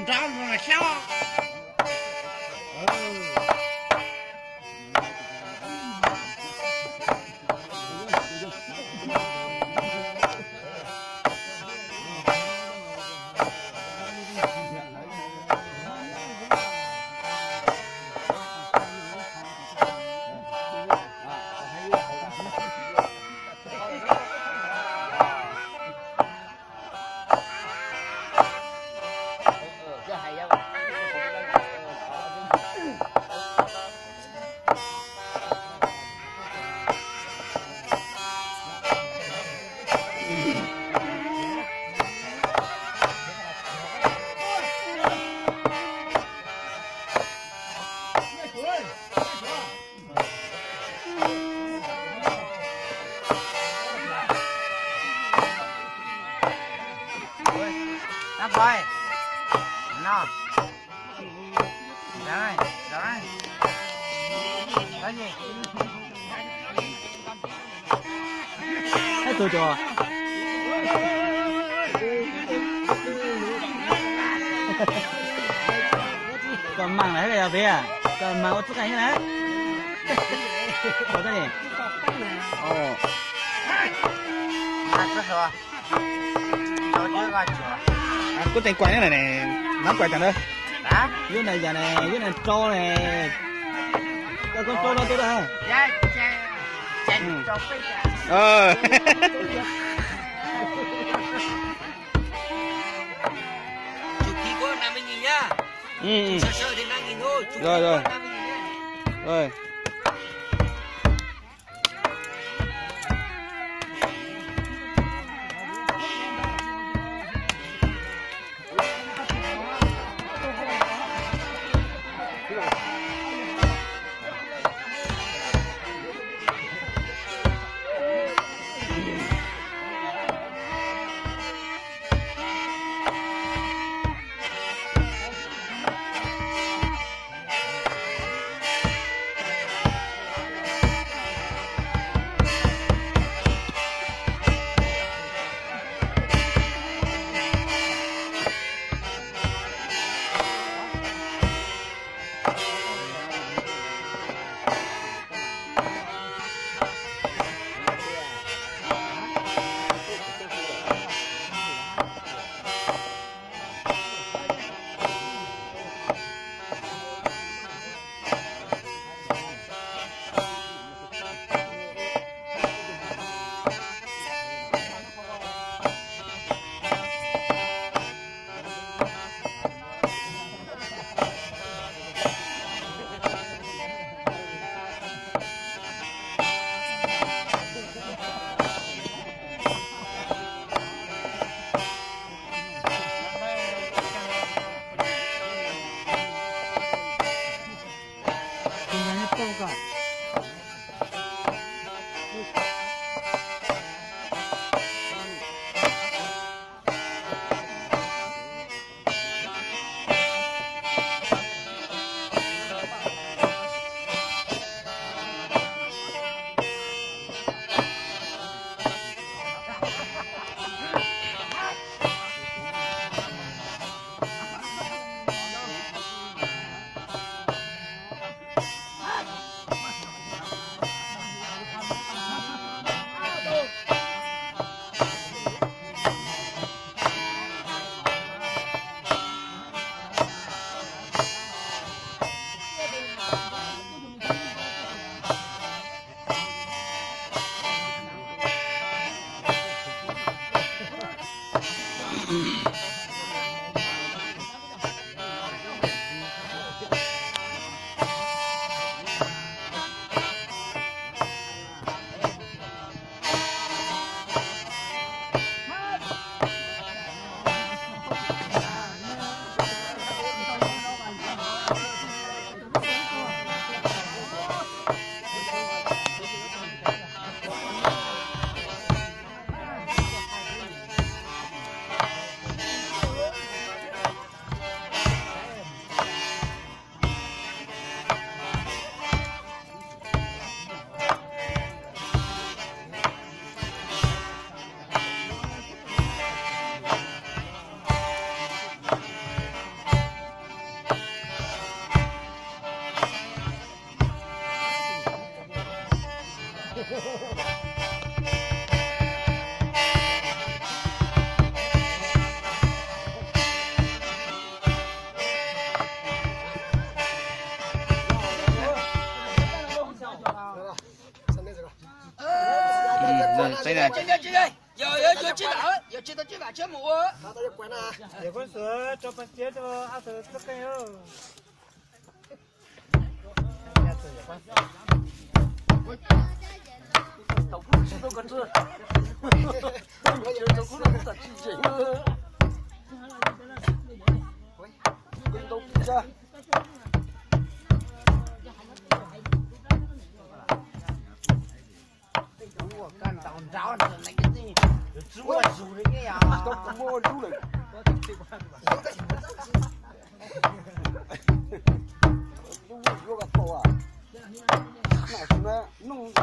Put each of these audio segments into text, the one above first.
Rov los xyob. Koj maam lawm yog peb, koj maam ua txuj qeej na. Kuv teem kuais ne, nab kuais tas na. Yub na yam ne, yub na rau ne. Koj koj rau rau tuaj. Rồi, rồi. Rồi.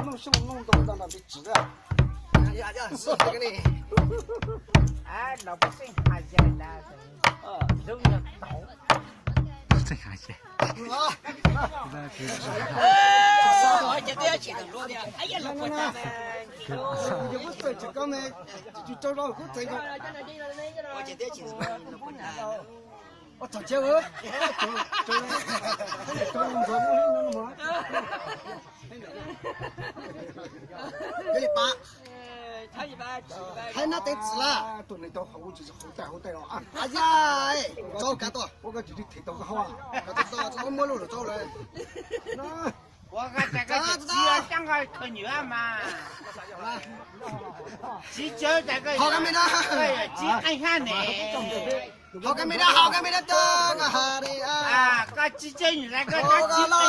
Noj xyoob noj ntoo ntau ntau peb tsis. Los peb xeej hais, zoo yog tau. Yog li pab, hais nab teev txim lawm. Tus neeg tau hauv tsis hauv tais hauv tais los. Yaj, tso kav tuaj. Ua koj tsis them tau koj hauv. Kav tuaj, tso muab lub lawm tso lawm. Ua koj tsis txiv tseeb koj khaws nyiam mas. Tsis tseeb tas koj, tsis qeej hab ne. Hos koj me dab, hos koj me dab tso koj has li. Koj tsis tseeb tas koj dab tsi.